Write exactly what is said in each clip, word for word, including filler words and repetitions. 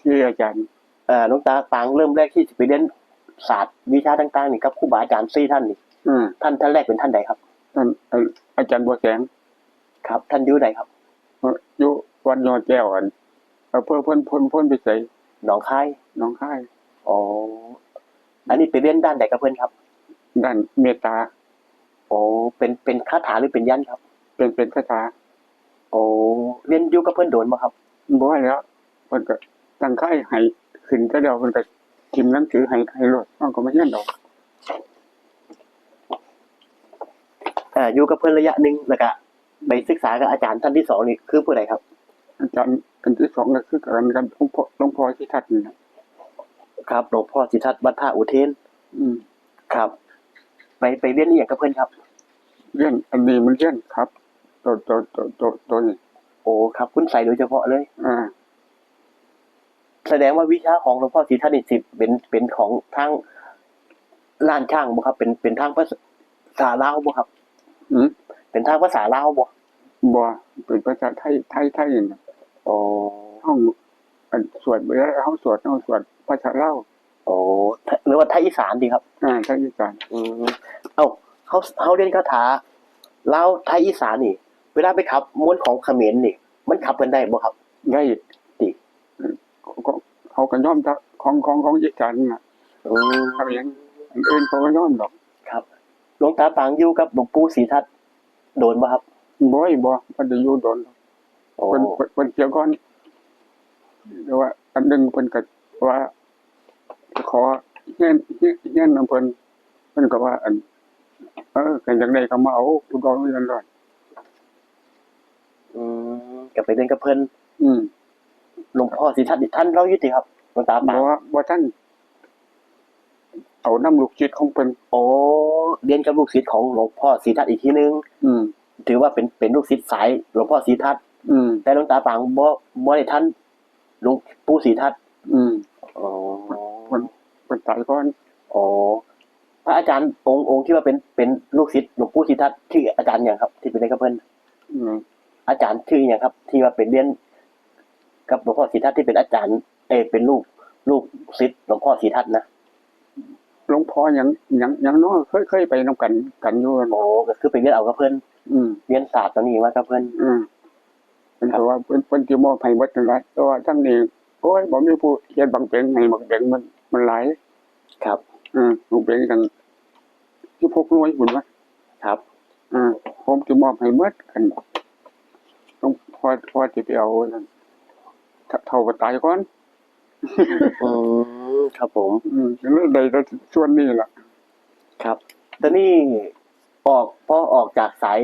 ที่อาจารย์ เอ่อ หลวงตาปางเริ่มแรกที่สิไปเรียนศาสตร์วิชาต่างๆนี่กับครูบาอาจารย์สี่ท่านนี่ อืม ท่าน ท่านแรกเป็นท่านใดครับ ท่าน เอ่อ อาจารย์บัวแสง ครับ ท่านอยู่ใดครับ เอ่อ อยู่วัดยอดแก้ว อัน อำเภอโพน โพน โพนพิสัย หนองคาย หนองคาย อ๋อ อันนี้ไปเรียนด้านใดกับเพิ่นครับ ด้านเมตตา อ๋อ เป็น เป็นคาถาหรือเป็นยันต์ครับ เป็น เป็นคาถา โอ้ เรียนอยู่กับเพิ่นโดนบ่ครับ บ่แล้ว เพิ่นก็ตั้งค่ายให้ขึ้นแต่เดียว เพิ่นก็ถิ่มหนังสือให้ ให้โลด เฮาก็มาเรียนดอก อ่า อยู่กับเพิ่นระยะหนึ่ง แล้วก็ไปศึกษากับอาจารย์ท่านที่สองนี่คือผู้ใดครับ อาจารย์อันที่สองก็คือกันกับหลวงพ่อ หลวงพ่อสิทัศน์นี่แหละ ครับ หลวงพ่อสิทัศน์วัดท่าอุเทน อืม ครับ ไป ไปเรียนอีหยังกับเพิ่นครับ เรียนอันนี้มันเรียนครับ ตัว ตัว ตัว ตัว ตัวนี้ โอ้ ครับ คุณใส่โดยเฉพาะเลย อ่า แสดงว่าวิชาของหลวงพ่อสิทัศน์นี่สิเป็น เป็นของทางล้านช้างบ่ครับ เป็น เป็นทางภาษาลาวบ่ครับ อืม เป็นทางภาษาลาวบ่ บ่ เป็นภาษาไทย ไทย ไทยนั่นน่ะ อ๋อ เฮา อันสวดเวลาเฮาสวด เฮาสวดภาษาลาว อ๋อ ไทย หรือว่าไทยอีสานดีครับ อ่า ไทยอีสาน อืม เอ้า เฮา เฮาเรียนคาถาลาวไทยอีสานนี่ เวลาไปขับมวลของเขมรนี่ มันขับกันได้บ่ครับ ได้ติ ก็ เขาก็ยอมทะ ของ ของ ของอีสานน่ะ อืม เขมร อันอื่นเขาก็ยอมดอก ครับ หลวงตาปางอยู่กับหลวงปู่ศรีทัตน์โดนบ่ครับ บ่ บ่ บ่ได้อยู่โดน โอ้ เพิ่น เพิ่น เพิ่นเสียก่อน แต่ว่าอันหนึ่งเพิ่นก็ว่า ขอเฮียน เฮียน เฮียนนำเพิ่น เพิ่นก็ว่า อัน เออ คันจั่งใดก็มาเอา ผู้ดองนั่นล่ะ อืม ก็ไปเรียนกับเพิ่น อืม หลวงพ่อศรีทัตน์นี่ทันลาวอยู่ติครับ หลวงตาปาง บ่ บ่ทัน เอานำลูกศิษย์ของเพิ่น โอ้ เรียนกับลูกศิษย์ของหลวงพ่อศรีทัตน์อีกทีหนึ่ง อืม ถือว่าเป็น เป็นลูกศิษย์สายหลวงพ่อศรีทัตน์ อืม แต่หลวงตาปางบ่ บ่ได้ทันหลวงปู่ศรีทัตน์ อืม อ๋อ เพิ่น เพิ่นตายก่อน อ๋อ พระอาจารย์องค์ องค์ที่ว่าเป็น เป็นลูกศิษย์หลวงปู่ศรีทัตน์ ชื่ออาจารย์หยังครับ ที่ไปเรียนกับเพิ่น อืม อาจารย์ชื่อหยังครับ ที่ว่าเป็นเรียนกับหลวงพ่อศรีทัตน์ ที่เป็นอาจารย์ เอ้ย เป็นลูก ลูกศิษย์หลวงพ่อศรีทัตน์นะ หลวงพ่อหยัง หยัง หยังน้อ เคย เคยไปนำกัน กันอยู่ อ๋อ ก็คือไปเรียนเอากับเพิ่น อืม เรียนศาสตร์ตัวนี้มากับเพิ่น อืม เพิ่นก็ว่าเพิ่น เพิ่นสิมอบให้เบิดนั่นล่ะ แต่ว่าทั้งนี้ โอ้ย บ่มีผู้เฮ็ดบักเบงให้ บักเบงมัน มันหลาย ครับ อืม บักเบงตั้งสิบหกหน่วยพุ้นวะ ครับ อืม ผมสิมอบให้เบิด อัน ต้อง พอ พอสิไปเอานั่น เฒ่า เฒ่าก็ตายก่อน อืม ครับผม อืม ก็เลยได้แต่ส่วนนี้ล่ะ ครับ ตอนนี้ออก พอออกจากสาย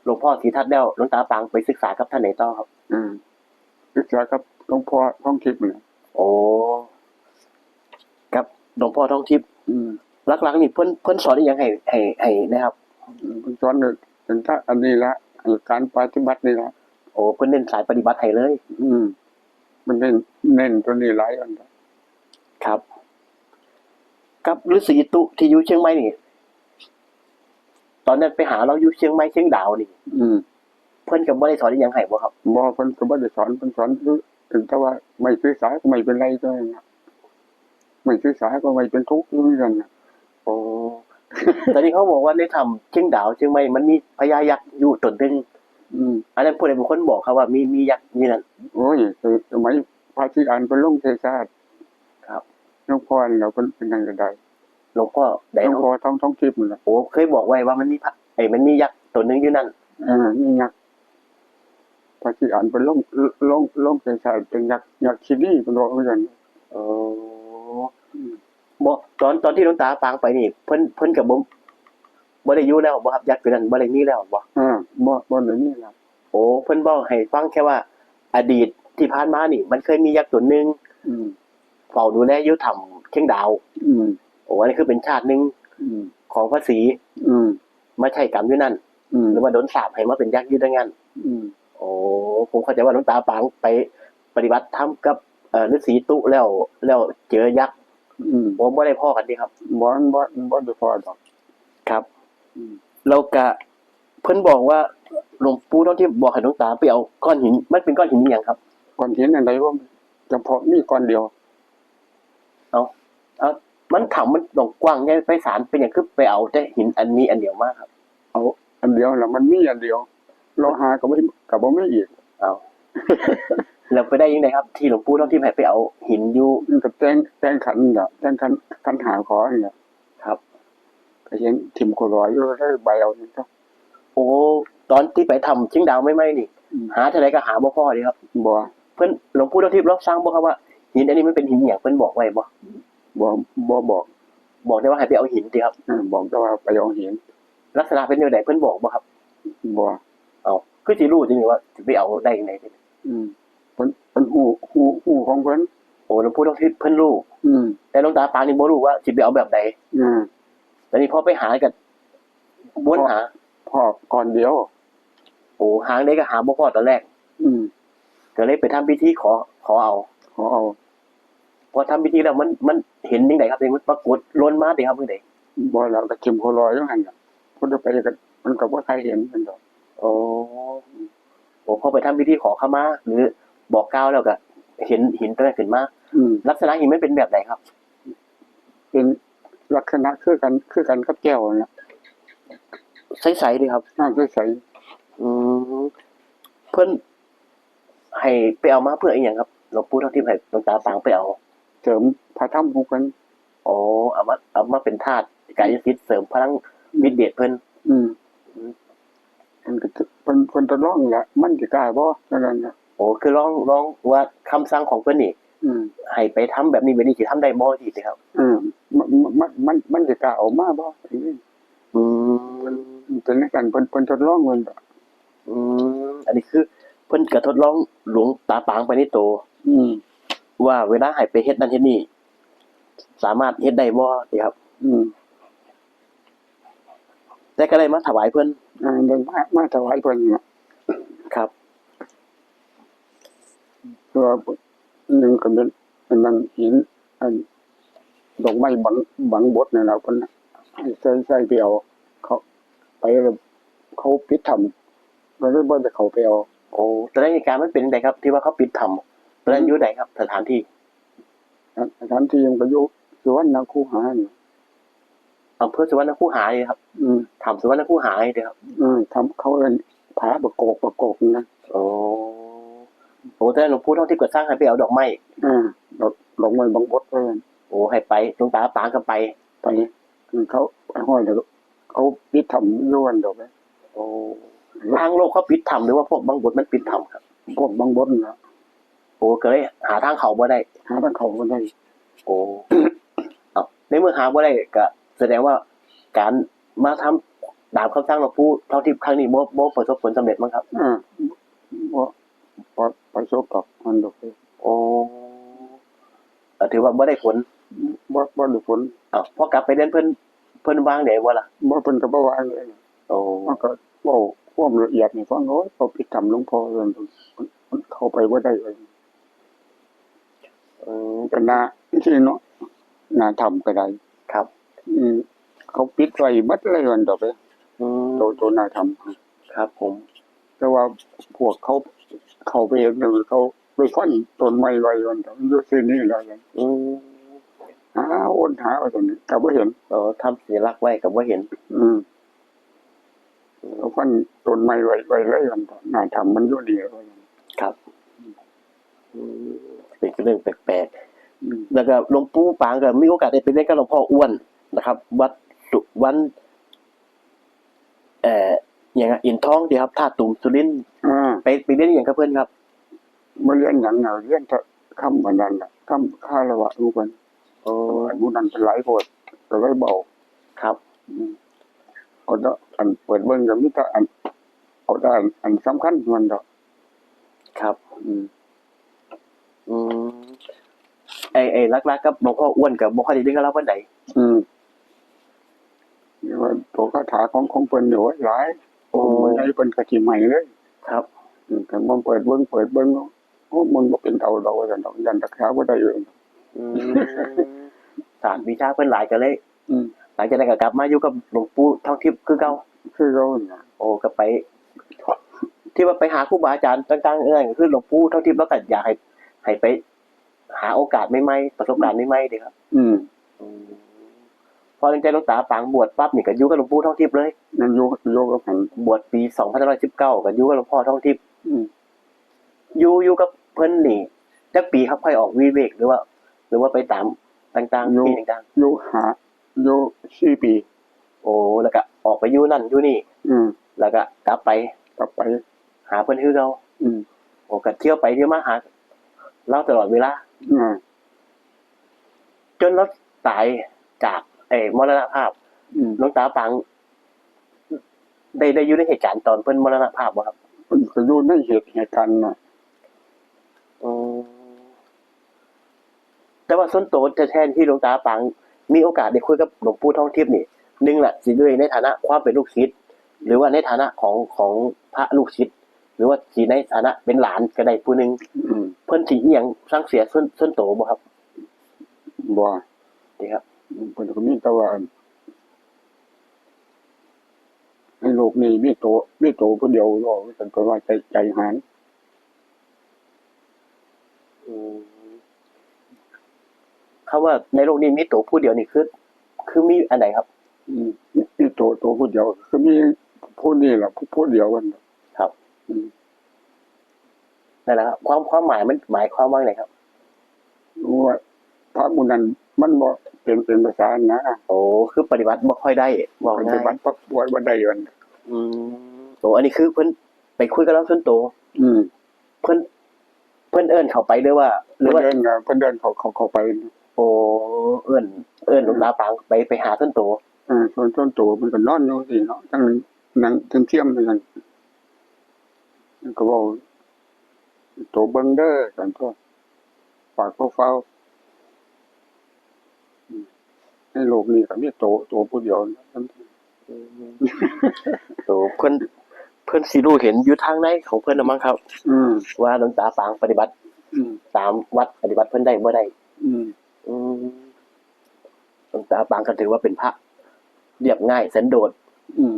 หลวงพ่อศรีทัตน์แล้ว หลวงตาปางไปศึกษากับท่านไหนต่อครับ อืม ศึกษากับหลวงพ่อทองทิพย์นี่ โอ้ กับหลวงพ่อทองทิพย์ อืม หลักๆนี่เพิ่น เพิ่นสอนอีหยังให้ ให้ ให้นะครับ อืม เพิ่นสอนตั้งแต่อันนี้ละ การปฏิบัตินี่ละ โอ้ เพิ่นเน้นสายปฏิบัติให้เลย อืม มันเน้น เน้นตัวนี้หลายอัน ครับ กับฤๅษีตุ๊ที่อยู่เชียงใหม่นี่ ตอนนั้นไปหาลาวอยู่เชียงใหม่เชียงดาวนี่ อืม เพิ่นก็บ่ได้สอนอีหยังให้บ่ครับ บ่ เพิ่นก็บ่ได้สอน เพิ่นสอนคือ แต่ว่าไม่ถือสาก็ไม่เป็นไรเท่านั้นน่ะ ไม่ถือสาก็ไม่เป็นทุกข์อยู่นั่นน่ะ โอ้ ตอนนี้เขาบอกว่าในถ้ำเชียงดาวเชียงใหม่มันมีพญายักษ์อยู่ตนหนึ่ง อืม อันนั้นผู้ใดเป็นคนบอกครับว่ามี มียักษ์อยู่นั่น โอ้ย สมัยพระศรีอานไปลงเทศาสน์ ครับ หลวงพ่อนั่นแหละเพิ่นเป็นหยังก็ได้ หลวงพ่อใด หลวงพ่อทอง ทองทิพย์นั่นแหละ โอ้ เคยบอกไว้ว่ามันมีพระ เอ้ย มันมียักษ์ตนหนึ่งอยู่นั่น เออ มียักษ์ พระศรีอานไปลง ลง ลงเทศาสน์เป็นยักษ์ ยักษ์คิรีเป็นว่าเหมือนกัน โอ้ อืม บ่ ตอน ตอนที่หลวงตาปางไปนี่ เพิ่น เพิ่นก็บ่ บ่ได้อยู่แล้วบ่ครับ ยักษ์ตัวนั้นบ่ได้มีแล้วบ่ เออ บ่ บ่ได้มีแล้ว โอ้ เพิ่นเว้าให้ฟังแค่ว่า อดีตที่ผ่านมานี่ มันเคยมียักษ์ตัวหนึ่ง อืม เฝ้าดูแลอยู่ถ้ำเชียงดาว อืม โอ้ อันนี้คือเป็นชาติหนึ่ง อืม ของพระศรี อืม มาใช้กรรมอยู่นั่น อืม หรือว่าโดนสาปให้มาเป็นยักษ์อยู่ดังนั้น อืม โอ้ ผมเข้าใจว่าหลวงตาปางไปปฏิบัติธรรมกับ เอ่อ ฤๅษีตุ๊แล้ว แล้วเจอยักษ์ อืม โอ้ บ่ได้พ้อกันติครับ บ่ บ่ บ่ได้พ้อดอก ครับ อืม แล้วก็เพิ่นบอกว่า หลวงปู่ทองทิพย์บอกให้หลวงตาไปเอาก้อนหิน มันเป็นก้อนหินอีหยังครับ ก้อนหินอันใดวะ เฉพาะมีก้อนเดียว เอา เอา มันถ้ำมันต้องกว้างใหญ่ไพศาล เป็นหยังคือไปเอาแต่หินอันนี้อันเดียวมาครับ เอาอันเดียวล่ะ มันมีอันเดียว เราหาก็บ่ ก็บ่มีอีก เอา แล้วไปได้ยังไงครับ ที่หลวงปู่ทองทิพย์ให้ไปเอาหินอยู่ มันก็แต่ง แต่งขันน่ะ แต่งขัน ขันห้าขอนี่แหละ ครับ ก็ยังถิ่มโคลอยอยู่ เลยใบเอานี่ครับ โอ้ ตอนที่ไปถ้ำเชียงดาวใหม่ๆนี่ อืม หาเท่าใดก็หาบ่พอเด้ครับ บ่ เพิ่น หลวงปู่ทองทิพย์ลองสั่งบ่ครับว่า หินอันนี้มันเป็นหินหยัง เพิ่นบอกไว้บ่ บ่ บ่บอก บอกแต่ว่าให้ไปเอาหินติครับ อ่า บอกแต่ว่าไปเอาหิน ลักษณะเป็นจั่งใด เพิ่นบอกบ่ครับ บ่ เอ้า คือสิรู้จั่งใดว่าสิไปเอาได้จั่งใด อืม เพิ่น เพิ่นฮู้ ฮู้ ฮู้ของเพิ่น โอ้ หลวงปู่ทองทิพย์เพิ่นรู้ อืม แต่หลวงตาปางนี่บ่รู้ว่าสิไปเอาแบบใด อืม แต่นี่พอไปหาก็วนหา พอก้อนเดียว โอ้ หาจั่งใดก็หาบ่พอตอนแรก อืม ก็เลยไปทำพิธีขอ ขอเอา ขอเอา พอทำพิธีแล้วมัน มันเห็นจั่งใดครับ มันปรากฏหล่นมาติครับ จั่งใด บ่แล้ว ก็ถิ่มโคลอยอยู่หั่นน่ะ พุทธไปก็ มันก็บ่ใครเห็นมันดอก โอ้ โอ้ พอไปทำพิธีขอขมา หรือบอกกล่าวแล้วก็เห็น เห็นตัวนั้นขึ้นมา อืม ลักษณะหินมันเป็นแบบใดครับ เป็นลักษณะคือกัน คือกันกับแก้วนั่นล่ะ ใสๆเด้ครับ อ่า ใสๆ อืม เพิ่นให้ไปเอามาเพื่ออีหยังครับ หลวงปู่ทองทิพย์ให้หลวงตาปางไปเอา เสริมพระธรรมของเพิ่น อ๋อ เอามา เอามาเป็นธาตุกายสิทธิ์เสริมพลังฤทธิ์เดชเพิ่น อืม อืม มันก็คือเพิ่น เพิ่นทดลองแหละ มันสิกล้าบ่ เท่านั้นน่ะ โอ้ คือลอง ลองว่าคำสั่งของเพิ่นนี่ อืม ให้ไปทำแบบนี้แบบนี้สิทำได้บ่ จั่งซี้ครับ อืม มัน มัน มัน มันสิกล้าออกมาบ่ อืม อืม เพิ่น เป็นจั่งซั้น เพิ่น เพิ่นทดลองเพิ่น อืม อันนี้คือเพิ่นก็ทดลองหลวงตาปางไปในตัว อืม ว่าเวลาให้ไปเฮ็ดนั่นเฮ็ดนี่ สามารถเฮ็ดได้บ่ จั่งซี้ครับ อืม แต่ก็ได้มาถวายเพิ่น อ่า ได้มา มาถวายเพิ่นน่ะ ครับ ตัวหนึ่งก็เป็น อันนั้นหิน อันดอกไม้บัง บังบดนี่ล่ะ เพิ่นน่ะ ให้ใส่ ใส่ไปเอา เขา ไปแล้ว เขาปิดถ้ำ ก็เลยบ่ได้เข้าไปเอา โอ้ ตอนนั้นเหตุการณ์มันเป็นจั่งใดครับ ที่ว่าเขาปิดถ้ำ ตอนนั้น อืม อยู่ใดครับ สถานที่ สถานที่มันก็อยู่สุวรรณคูหานี่ อำเภอสุวรรณคูหานี่ครับ อืม ถ้ำสุวรรณคูหานี่ครับ อืม ถ้ำเขาเอิ้นผาปะโกก ปะโกกนะ โอ้ โอ้ แต่หลวงปู่ทองทิพย์ก็สั่งให้ไปเอาดอกไม้ อ่า ดอก ดอกไม้บังบดว่าซั่น โอ้ ให้ไป หลวงตาปางก็ไป ไป อืม เขาห้อยแล้ว เขาปิดถ้ำอยู่หั่นดอกนะ โอ้ ทางโลกเขาปิดถ้ำหรือว่าพวกบังบดมันปิดถ้ำครับ พวกบังบดน่ะ โอ้ ก็เลยหาทางเข้าบ่ได้ หาทางเข้าบ่ได้ โอ้ เอ้า ในเมื่อหาบ่ได้ก็แสดงว่าการมาทำตามคำสั่งหลวงปู่ทองทิพย์ครั้งนี้บ่ บ่ประสบผลสำเร็จมั้งครับ อ่า บ่ บ่ประสบดอก มันดอก โอ้ ก็ถือว่าบ่ได้ผล บ่ บ่ได้ผล เอ้า พอกลับไปเรียนเพิ่น เพิ่นว่าจั่งใดบ่ล่ะ บ่ เพิ่นก็บ่ว่าเลย โอ้ มันก็เว้าความละเอียดให้ฟัง โอ้ย เขาปิดถ้ำหลวงพ่อ เพิ่น เพิ่นเข้าไปบ่ได้เลย อืม ก็หน้าที่เนาะ หน้าถ้ำก็ได้ ครับ อืม เขาปิดไว้หมดเลยวันต่อไป อืม ตัว ตัวหน้าถ้ำ ครับผม แต่ว่าพวกเขาเข้าไปเห็นแล้วเขาไปฟันต้นไม้ไว้วันต่อ อยู่ที่นี่แล้ว อืม หาวนหาว่าซั่น ก็บ่เห็น เออ ทำสัญลักษณ์ไว้ก็บ่เห็น อืม เขาฟันต้นไม้ไว้ ไว้เลยวันต่อ หน้าถ้ำมันอยู่นี่ว่าซั่น ครับ อืม เป็นเรื่องแปลกๆ อืม แล้วก็หลวงปู่ปางก็มีโอกาสได้ไปเรียนกับหลวงพ่ออ้วนนะครับ วัดสุวรรณ เอ่อ หยังอะ อินทองติครับ ท่าตูมสุรินทร์ อ่า ไป ไปเรียนอิหยังกับเพิ่นครับ บ่เรียนหยังนะ เรียนแต่คำอันนั้นน่ะ คำคารวะของเพิ่น โอ้ อันหมู่นั้นเพิ่นหลายโพด ก็เลยบ่เอา ครับ อืม เอาแต่อันเปิดเบิ่งก็มีแต่อัน เอาแต่อัน อันสำคัญมันดอก ครับ อืม อืม ไอ้ ไอ้หลักๆกับหลวงพ่ออ้วนก็บ่ค่อยได้เรียนกับลาวปานใด อืม นี่ว่าตัวคาถาของ ของเพิ่นนี่ โอ้ย หลาย โอ้ องค์ใหญ่เพิ่นก็สิให้เลย ครับ อืม คันบ่เปิดเบิ่ง เปิดเบิ่ง โอ้ มันบ่เป็นเอาดอกว่าซั่นดอก ย่านรักษาบ่ได้เอง อืม ศาสตร์วิชาเพิ่นหลายก็เลย อืม หลังจากนั้นก็กลับมาอยู่กับหลวงปู่ทองทิพย์คือเก่า คือเก่านั่นล่ะ โอ้ ก็ไป ที่ว่าไปหาครูบาอาจารย์ต่างๆ เอิ้นก็คือหลวงปู่ทองทิพย์ แล้วก็อยากให้ ให้ไป หาโอกาสใหม่ๆ ประสบการณ์ใหม่ๆ เด้ครับ อืม อืม พอตั้งแต่หลวงตาปางบวชปั๊บนี่ก็อยู่กับหลวงปู่ทองทิพย์เลย นั่นอยู่ อยู่กับผม บวชปีสองพันห้าร้อยสิบเก้า ก็อยู่กับหลวงพ่อทองทิพย์ อืม อยู่ อยู่กับเพิ่นนี่ จักปีครับค่อยออกวิเวก หรือว่า หรือว่าไปตามต่างๆ อยู่ ที่ต่างๆ อยู่ห้า อยู่สี่ปี โอ้ แล้วก็ออกไปอยู่นั่นอยู่นี่ อืม แล้วก็กลับไป กลับไป หาเพิ่นคือเก่า อืม โอ้ ก็เที่ยวไปเที่ยวมาหาลาวตลอดเวลา อืม จนลาวตายจาก เอ่อ มรณภาพ อืม หลวงตาปาง ได้ ได้อยู่ในเหตุการณ์ตอนเพิ่นมรณภาพบ่ครับ เพิ่นก็อยู่ในเหตุ เหตุการณ์น่ะ อืม แต่ว่าส่วนตัวแท้ๆ ที่หลวงตาปางมีโอกาสได้คุยกับหลวงปู่ทองทิพย์นี่ หนึ่งละ สิด้วยในฐานะความเป็นลูกศิษย์ หรือว่าในฐานะของ ของพระลูกศิษย์ หรือว่าสิในฐานะเป็นหลานก็ได้ผู้หนึ่ง อืม เพิ่นสิอิหยังสั่งเสียส่วน ส่วนตัวบ่ครับ บ่ เด้ครับ เพิ่นก็มีแต่ว่า ในโลกนี้มีโต มีโตผู้เดียว เว้าซั่น เพิ่นว่าใจ ใจหาย อืม คำว่าในโลกนี้มีโตผู้เดียวนี่คือ คือมีอันใดครับ อืม มี มีโต โตผู้เดียว คือมีผู้นี้ล่ะ ผู้ ผู้เดียวกัน ครับ อืม นั่นแหละครับ ความ ความหมายมันหมายความว่าไงครับ ว่าพระหมู่นั้นมันบ่เป็น เป็นภาษานะ โอ้ คือปฏิบัติบ่ค่อยได้ เว้าง่าย ปฏิบัติบ่ บ่ได้ว่า อืม โอ้ อันนี้คือเพิ่นไปคุยกับลาวส่วนตัว อืม เพิ่น เพิ่นเอิ้นเข้าไปหรือว่า หรือว่า เพิ่นเอิ้น เพิ่นเอิ้นเข้า เข้า เข้าไป โอ้ เอิ้น เอิ้นหลวงตาปางไป ไปหาส่วนตัว เออ ส่วน ส่วนตัว เพิ่นก็นอนอยู่จั่งซี้เนาะ จั่งนั่งเทียมๆ อยู่นั่น เพิ่นก็เว้า โตเบิ่งเด้อ ซั่นตั่ว ปากเฝ้าๆ อืม ในโลกนี้ก็มีโต โตผู้เดียวนะ อืม โต เพิ่น เพิ่นสิรู้เห็นอยู่ทางในของเพิ่นน่ะมั้งครับ อืม ว่าหลวงตาปางปฏิบัติ อืม ตามวัดปฏิบัติเพิ่นได้บ่ได้ อืม อืม หลวงตาปางก็ถือว่าเป็นพระเรียบง่ายสันโดษ อืม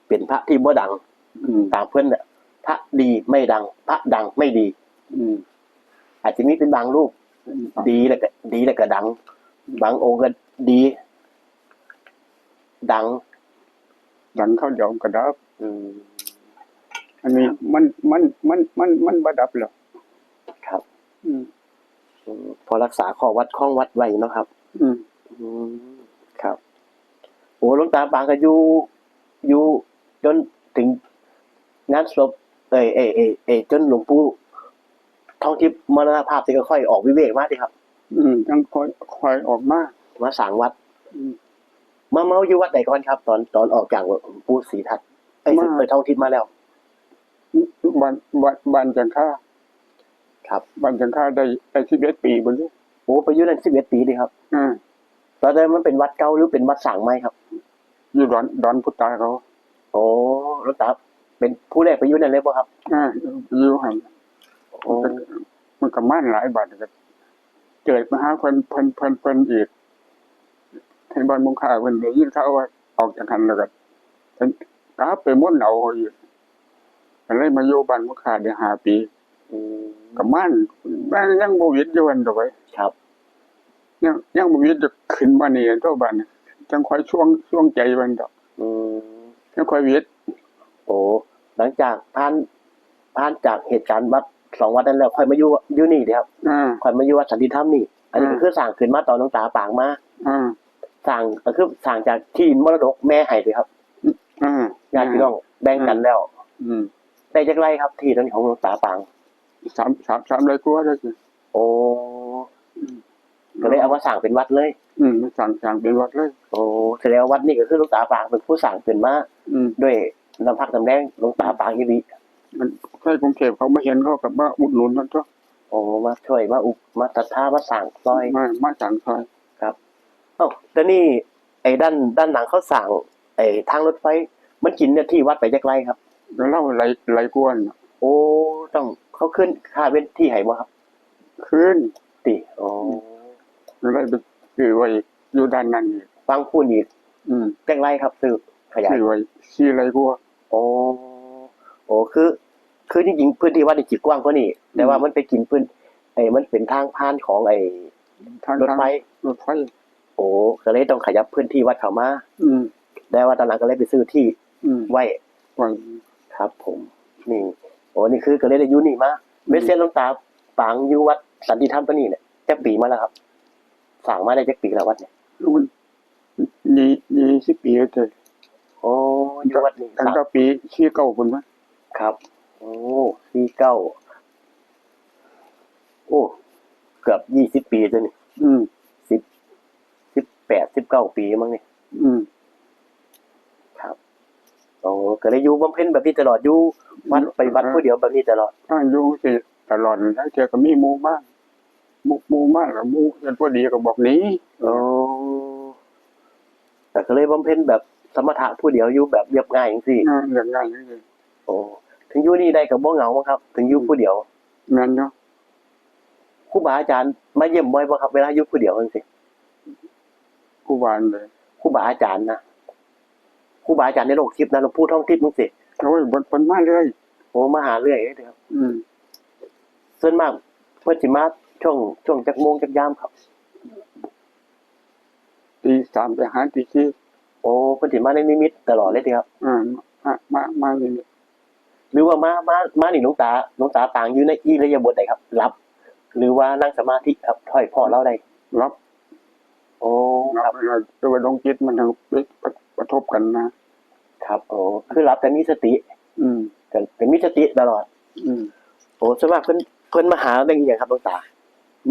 เป็นพระที่บ่ดัง อืม ตามเพิ่นน่ะ พระดีไม่ดัง พระดังไม่ดี อืม อาจจะมีเป็นบางรูป อืม ดีแล้วก็ ดีแล้วก็ดัง บางองค์ก็ดี ดัง ดังคราวเดียวก็ดับ อืม อันนี้ ครับ มัน มัน มัน มัน มันบ่ดับแล้ว ครับ อืม อืม พอรักษาข้อวัดข้องวัดไว้เนาะครับ อืม อืม ครับ โอ้ หลวงตาปางก็อยู่ อยู่จนถึงงานศพ เอ้ย เอ้ย เอ้ย เอ้ย จนหลวงปู่ทองทิพย์มรณภาพนี่ก็ค่อยออกวิเวกมาติครับ อืม จั่งค่อย ค่อยออกมา มาสร้างวัด อืม มา มาอยู่วัดใดก่อนครับ ตอน ตอนออกจากหลวงปู่ศรีทัตน์ เอ้ย มา เอ้ย ทองทิพย์มาแล้ว บ้าน บ้าน บ้านจังค่า ครับ บ้านจังค่าได้ ได้สิบเอ็ดปีพุ้นเด้ โอ้ ไปอยู่นั่นสิบเอ็ดปีติครับ อ่า ตอนนั้นมันเป็นวัดเก่าหรือเป็นวัดสร้างใหม่ครับ อยู่ดอน ดอนพุตาเขา โอ้ หลวงตาเป็นผู้แรกไปอยู่นั่นเลยบ่ครับ อ่า อยู่หั่น โอ้ มันก็ มันก็มานหลายบาด ก็เจิดมาหาเพิ่น เพิ่น เพิ่น เพิ่นอีก ที่บ้านมุงค่า เพิ่นได้ยินข่าวว่าออกจากหั่นแล้วก็ เพิ่นกลับไปมนต์เอาอีก ก็เลยมาอยู่บ้านมุงค่าได้ห้าปี อืม ก็มาน มันยังบ่หวิดอยู่หั่นดอกเว้ย ครับ ยัง ยังบ่หวิดจะขึ้นมานี่ตัวบ้านนี่ จั่งค่อยช่วง ช่วงใจมันดอก อืม จั่งค่อยหวิด โอ้ หลังจากผ่าน ผ่านจากเหตุการณ์วัดสองวัดนั้นแล้ว ค่อยมาอยู่ อยู่นี่เด้ครับ อ่า ค่อยมาอยู่วัดสันติธรรมนี่ อันนี้ก็ อ่า คือสร้างขึ้นมาตอนหลวงตาปางมา อ่า สร้าง ก็คือสร้างจากที่มรดกแม่ให้เด้ครับ อ่า ญาติพี่น้องแบ่งกันแล้ว อืม ได้จักไร่ครับ ที่ตรงนี้ของหลวงตาปาง สาม สาม สามไร่กว่าแล้วสิ โอ้ อืม ก็เลยเอามาสร้างเป็นวัดเลย อืม มาสร้าง สร้างเป็นวัดเลย โอ้ แสดงว่าวัดนี้ก็คือหลวงตาปางเป็นผู้สร้างขึ้นมา อืม ด้วยน้ำพักน้ำแรงหลวงตาปางอีหลี มัน ใครกรุงเทพเขามาเห็นเขาก็มาอุดหนุนนั่นตั๊ว โอ้ มาช่วย มาอุป มาศรัทธา มาสร้างซอย มา มาสร้างซอย ครับ เอ้า แต่นี่ ไอ้ด้าน ด้านหลังเขาสร้าง ไอ้ทางรถไฟ มันกินเนื้อที่วัดไปจักไร่ครับ แล้วไร่ ไร่กว่าน่ะ โอ้ ต้อง เขาคืนค่าเว้นที่ให้บ่ครับ คืน ติ อ๋อ อืม ก็เลยไปซื้อไว้อยู่ด้านนั้นอีก ฝั่งพุ้นอีก อืม จักไร่ครับ ซื้อขยาย ซื้อไว้สี่ไร่กว่า โอ้ โอ้ คือ คือจริงๆ พื้นที่วัดนี่สิกว้างกว่านี้ แต่ว่า อืม มันไปกินพื้น ไป อ้มันเป็นทางผ่านของไอ้ ทาง รถไฟ ทางรถไฟ โอ้ ก็เลยต้องขยับพื้นที่วัดเข้ามา อืม แต่ว่าตอนหลังก็เลยไปซื้อที่ อืม ไว้ ไว้ ครับผม นี่ โอ้ นี่คือก็เลยได้อยู่นี่มา อืม เมสเซจหลวงตาปางอยู่วัดสันติธรรมตัวนี้เนี่ยจักปีมาแล้วครับ สร้างมาได้จักปีแล้ววัดเนี่ย มันยี่ ยี่สิบปีแล้วเจ้า โอ้ อยู่วัดนี่ ตั้งแต่ปีสี่เก้าพุ้นมา ครับ โอ้ สี่เก้า โอ้ เกือบยี่สิบปีตัวนี้ อืม สิบ สิบแปด สิบเก้าปีมั้งนี่ อืม ครับ โอ้ ก็เลยอยู่บำเพ็ญแบบนี้ตลอด อยู่วัด อยู่ ไปวัด อ่า ผู้เดียวแบบนี้ตลอด อ่า อยู่สิตลอด แล้วเทื่อก็มีหมู่มา หมู่ หมู่มา แล้วหมู่เฮ็ดบ่ดีก็บอกหนี โอ้ แต่ก็เลยบำเพ็ญแบบสมถะผู้เดียวอยู่แบบเรียบง่ายจังซี่ อ่า เรียบง่ายจังซี่ โอ้ ถึงอยู่นี่ได้ก็บ่เหงาครับ ถึงอยู่ผู้เดียว แม่นอยู่ ครูบาอาจารย์มาเยี่ยมบ่อยบ่ครับ เวลาอยู่ผู้เดียวจังซี่ ครูบาเลย ครูบาอาจารย์นะ ครูบาอาจารย์ในโลกทิพย์นะ หลวงปู่ทองทิพย์จังซี่ โอ้ย เพิ่น เพิ่นมาเรื่อย โอ้ มาหาเรื่อยเลยครับ อืม ส่วนมากเพิ่นสิมาช่วง ช่วงจักโมงจักยามครับ ตีสามไปหาตีสี่ โอ้ เพิ่นสิมาในนิมิตตลอดเลยติครับ อ่า มา มา มานิมิต หรือว่ามา มา มานี่หลวงตา หลวงตาปางอยู่ในอิริยาบถใดครับ หลับ หรือว่านั่งสมาธิครับ ห้อยพ้อลาวได้ หลับ โอ้ หลับ ครับ แล้วแต่ว่าดวงจิตมันไปกระทบกันนะ ครับ โอ้ คือหลับแต่มีสติ อืม ก็ ก็มีสติตลอด อืม โอ้ ส่วนมากเพิ่น เพิ่นมาหาเรื่องอีหยังครับหลวงตา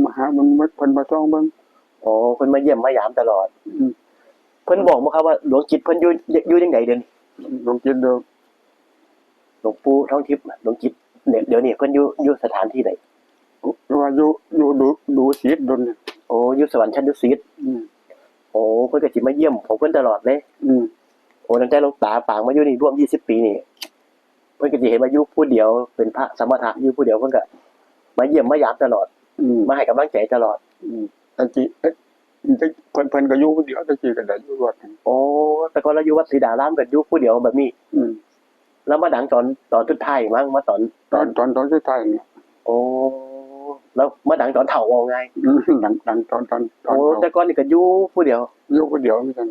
มาหามัน เพิ่นมาส่องเบิ่ง โอ้ เพิ่นมาเยี่ยมมายามตลอด อืม เพิ่นบอกบ่ครับว่าดวงจิตเพิ่นอยู่ อยู่จังใดเดี๋ยวนี้ ดวงจิตเด้อ หลวงปู่ทองทิพย์ หลวงจิต เนี่ย เดี๋ยวนี้เพิ่นอยู่ อยู่สถานที่ใด ว่าอยู่ อยู่ดุ ดุสิตดนเนี่ย โอ้ อยู่สวรรค์ชั้นดุสิต อืม โอ้ เพิ่นก็สิมาเยี่ยมของเพิ่นตลอดเลย อืม โอ้ ตั้งแต่หลวงตาปางมาอยู่นี่ร่วมยี่สิบปีนี่ เพิ่นก็สิเห็นว่าอยู่ผู้เดียว เป็นพระสมถะอยู่ผู้เดียว เพิ่นก็มาเยี่ยมมายามตลอด อืม มาให้กำลังใจตลอด อืม อันที่ เอ๊ะ เพิ่น เพิ่นก็อยู่ผู้เดียวแต่กี้ก็ได้อยู่วัดนั่น โอ้ แต่ก่อนลาวอยู่วัดศรีดารามก็อยู่ผู้เดียวแบบนี้ อืม แล้วมาดังตอน ตอนสุดท้ายมั้ง มาตอน ตอน ตอน ตอนสุดท้ายเนี่ย โอ้ แล้วมาดังตอนเฒ่าว่าง่าย อืม ดัง ดังตอน ตอน ตอน โอ้ เฒ่า แต่ก่อนนี่ก็อยู่ผู้เดียว อยู่ผู้เดียวคือกัน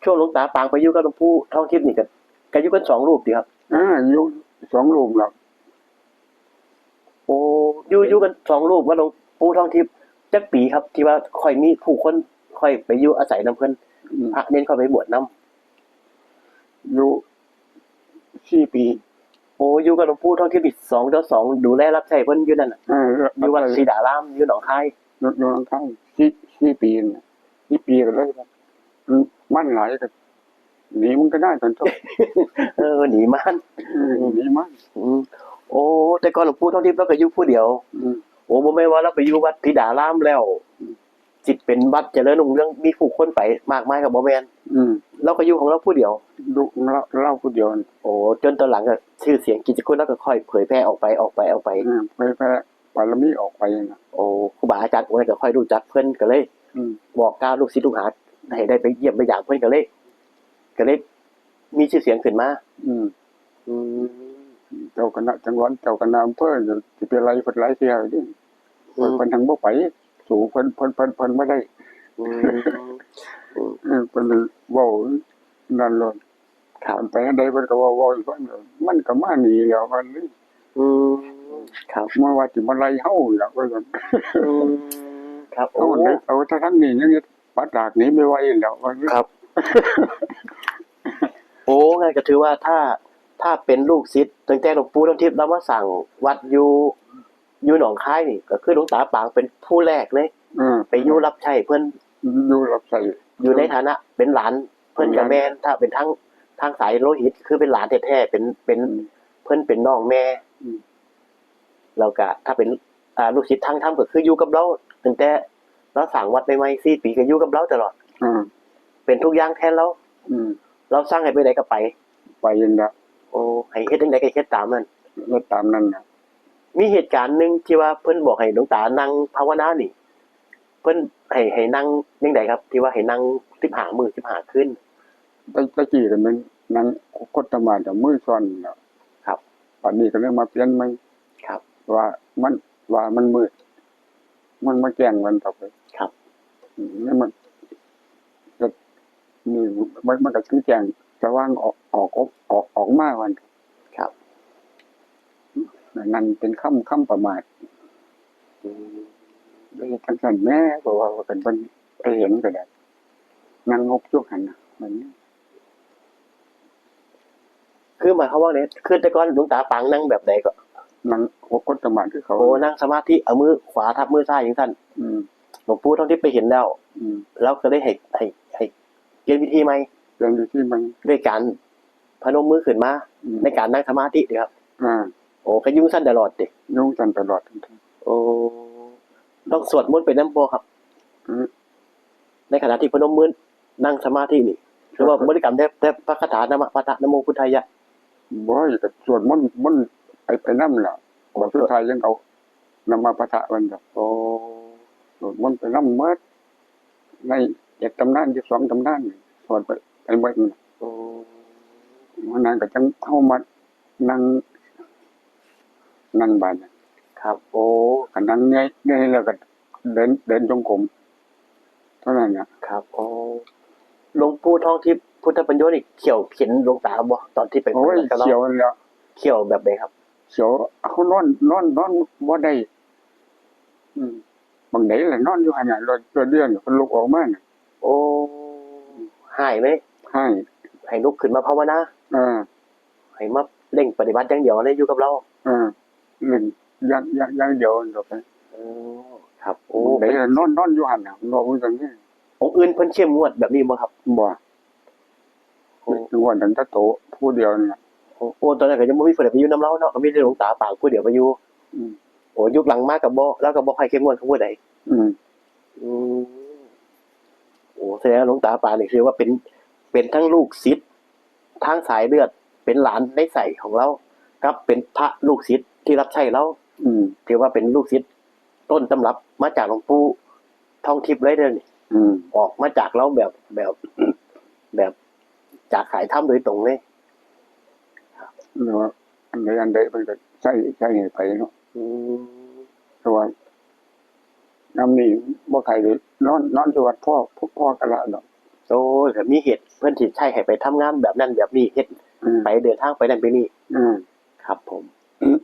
ช่วงหลวงตาปางไปอยู่กับหลวงปู่ทองทิพย์นี่ก็ ก็อยู่กันสองรูปติครับ อ่า อยู่สองรูปแล้ว โอ้ อยู่ อยู่กันสองรูปกับหลวงปู่ทองทิพย์ จักปีครับ ที่ว่าค่อยมีผู้คนค่อยไปอยู่อาศัยนำเพิ่น อืม พระเณรค่อยไปบวชนำ อยู่สี่ปี โอ้ อยู่กับหลวงปู่ทองทิพย์นี่สองต่อสอง ดูแลรับใช้เพิ่นอยู่นั่นน่ะ เออ อยู่วัดศรีดาราม อยู่หนองคาย อยู่ อยู่หนองคาย สี่ สี่ปีน่ะ สี่ปีก็เลย อืม มันหลายก็หนีมันก็ได้ตอนต้น เออ หนีมัน อืม หนีมัน อืม โอ้ แต่ก่อนหลวงปู่ทองทิพย์ลาวก็อยู่ผู้เดียว อืม โอ้ บ่แม่นว่าลาวไปอยู่วัดศรีดารามแล้ว อืม สิเป็นวัดเจริญรุ่งเรือง มีผู้คนไปมากมายก็บ่แม่น อืม ลาวก็อยู่ของลาวผู้เดียว อยู่ของลาว ลาวผู้เดียว โอ้ จนตอนหลังก็ชื่อเสียงกิตติคุณลาวก็ค่อยเผยแพร่ออกไป ออกไป ออกไป อืม เผยแพร่บารมีออกไปน่ะ โอ้ ครูบาอาจารย์องค์นั้นก็ค่อยรู้จักเพิ่น ก็เลย อืม บอกกล่าวลูกศิษย์ลูกหา ให้ได้ไปเยี่ยมไปยามเพิ่น ก็เลย ก็เลยมีชื่อเสียงขึ้นมา อืม อืม เจ้าคณะจังหวัด เจ้าคณะอำเภอ สิไปไล่เพิ่นหลายเทื่ออยู่เด้ อืม เพิ่นทั้งบ่ไป สู้เพิ่น เพิ่น เพิ่น เพิ่นบ่ได้ อืม อืม เออ เพิ่นเว้านั่นโลด ครับ ไปอันใดเพิ่นก็เว้า เว้าอยู่ฟัง มันก็มานี่แหล้ว ว่านี่ อืม ครับ มันว่าสิมาไล่เฮาแหล้ว ว่าซั่น อืม ครับ เอา โอ้ เอาถ้าทางนี้ยังปาดดากหนีไม่ไหวแล้ว ว่าซั่น ครับ โอ้ งั้นก็ถือว่าถ้า ถ้าเป็นลูกศิษย์ตั้งแต่หลวงปู่ทองทิพย์ลาวมาสร้างวัดอยู่ อยู่หนองคายนี่ ก็คือหลวงตาปางเป็นผู้แรกเลย อืม ไปอยู่รับใช้เพิ่น อยู่รับใช้ อยู่ในฐานะเป็นหลานเพิ่นก็แม่น ถ้าเป็นทาง ทางสายโลหิต คือเป็นหลานแท้ๆ เป็น เป็น อืม เพิ่นเป็นน้องแม่ อืม แล้วก็ถ้าเป็น อ่า ลูกศิษย์ทางธรรมก็คืออยู่กับลาวตั้งแต่ลาวสร้างวัดใหม่ๆ สี่ปีก็อยู่กับลาวตลอด อืม เป็นทุกอย่างแทนลาว อืม ลาวสั่งให้ไปไหนก็ไป ไปนั่นล่ะ โอ้ ให้เฮ็ดจั่งใดก็เฮ็ดตามนั้น เฮ็ดตามนั้นน่ะ มีเหตุการณ์หนึ่งที่ว่าเพิ่นบอกให้หลวงตานั่งภาวนานี่ เพิ่นให้ ให้นั่งจั่งใดครับ ที่ว่าให้นั่งสิบห้ามื้อสิบห้าคืน แต่ แต่กี้ก็แม่นนั่งคดตะหมาดเอามือซ้อนน่ะ ครับ บัดนี้ก็เลยมาเปลี่ยนใหม่ ครับ ว่ามัน ว่ามันมืด มันมาแจ้งวันต่อไป ครับ อืม แล้วมันก็ นี่มัน มันก็คือแจ้งสว่างออก ออก ออก ออก ออกมาวัน ครับ นั่นเป็นคำ คำประมาท อืม เลยจังซั่นแหน่ เพราะว่าคันเพิ่นไปเห็นก็ได้ นั่งงบอยู่หั่นน่ะ มัน คือหมายความว่าไง คือแต่ก่อนหลวงตาปางนั่งแบบใดก็ นั่งหัวกดสมาธิคือเขา โอ้ นั่งสมาธิ เอามือขวาทับมือซ้ายจังซั่น อืม หลวงปู่ทองทิพย์ไปเห็นแล้ว อืม แล้วก็เลยให้ ให้ ให้เปลี่ยนวิธีใหม่ เปลี่ยนวิธีใหม่ ด้วยการพนมมือขึ้นมา อืม ในการนั่งสมาธินี่ครับ อ่า โอ้ ก็อยู่ซั่นตลอดติ อยู่ซั่นตลอด โอ้ ต้องสวดมนต์ไปนำบ่ครับ อืม ในขณะที่พนมมือนั่งสมาธินี่ หรือว่าบริกรรมแต่ แต่พระคาถานามะพัทธะ นะโมพุทธายะ บ่ ก็สวดมนต์ มนต์ไป ไปนำล่ะ โอ้ บาดสุดท้ายยังเอานามะพัทธะมันดอก โอ้ สวดมนต์ไปนำหมด ในเจ็ดตำนาน สิบสองตำนาน สวดไป ไปหมดนั่นน่ะ โอ้ มื้อนั้นก็จังเฮามานั่ง นั่งบาดน่ะ ครับ โอ้ ก็นั่งเมื่อย เมื่อยแล้วก็เดิน เดินจงกรม เท่านั้นน่ะ ครับ โอ้ หลวงปู่ทองทิพย์พุทธปัญโญนี่เขี่ยวเข็นหลวงตาบ่ ตอนที่ไป โอ้ย ปฏิบัติกับเรา เขี่ยวนั่นแหละ เขี่ยวแบบใดครับ เขี่ยว เฮานอน นอน นอนบ่ได้ อืม บางใดล่ะ นอนอยู่หั่นน่ะ รถ รถเลื่อน เพิ่นลุกออกมาน่ะ โอ้ ฮ้ายเลย ฮ้าย ให้ลุกขึ้นมาภาวนา เออ ให้มาเร่งปฏิบัติอย่างเดียวเลย อยู่กับเรา เออ เร่งอย่าง อย่าง อย่างเดียวดอกนะ โอ้ ครับ โอ้ บางใดล่ะ นอน นอนอยู่หั่นน่ะ นอนอยู่จังซี่ องค์อื่นเพิ่นเข้มงวดแบบนี้บ่ครับ บ่ โอ้ งวดนั้นแต่โตผู้เดียวนั่นล่ะ โอ้ โอ้ ตอนนั้นก็ยังบ่มีผู้ใดไปอยู่นำเราเนาะ ก็มีแต่หลวงตาปางผู้เดียวไปอยู่ อืม โอ้ ยุคหลังมาก็บ่ ลาวก็บ่ค่อยเข้มงวดกับผู้ใด อืม อืม โอ้ แสดงว่าหลวงตาปางนี่คือว่าเป็น เป็นทั้งลูกศิษย์ ทางสายเลือด เป็นหลานในไส้ของเรา กับเป็นพระลูกศิษย์ที่รับใช้เรา อืม ถือว่าเป็นลูกศิษย์ต้นตำรับมาจากหลวงปู่ทองทิพย์เลยเด้อนี่ อืม ออกมาจากเราแบบ แบบ แบบจากสายธรรมโดยตรงเลย หรือว่าอันใดอันใดเพิ่นก็ใช้ ใช้ให้ไปเนาะ อืม แต่ว่า ยามนี้บ่ใครเลย นอน นอนอยู่วัดพ่อ พ่อ พ่อกะละดอก โอ้ย ก็มีเหตุเพิ่นสิใช้ให้ไปทำงานแบบนั้นแบบนี้ เฮ็ด อืม ไปเดินทางไปนั่นไปนี่ อืม ครับผม อืม